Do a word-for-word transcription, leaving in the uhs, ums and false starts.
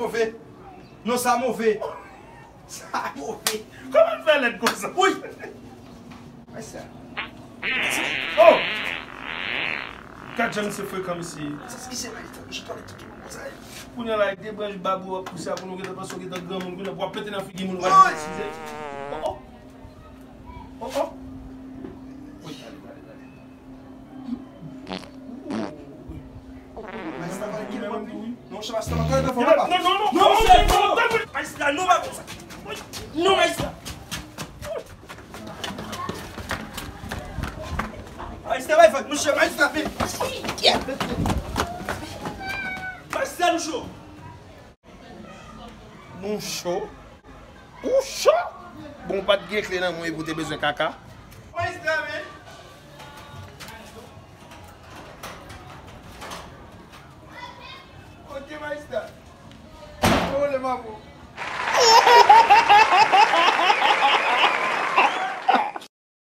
Move. Non, sa move. Sa move. Kòman l fè lèd konsa? Wi. Wè sa. Oh! Gad jan misye frekan, mesye. Sa se ki se la, misye pale tout moun konsa. Kounye a la, ak de branch bab ou ap pouse a, kounye a w gentan panse w gentan granmoun, kounye a w ap pete nan figi moun, w Oy! ap eskize. Oh, oh! Oh, oh! Wi, ale, ale, ale. Masta pale ki lè mwen pi. Non, se masta mwen pale nan fò Non, papa. non, non, non, Non, non, se non, non, non, Majistra, non, pa konsa. Non, majistra. Majistra, bay fòt, monchè, majistra, men. Majistra, nou cho. Nou cho? Ou cho? Bon, ou pa t gen kle nan men w epi w te bezwen kaka? Majistra, men. Kote majistra? Kote majistra?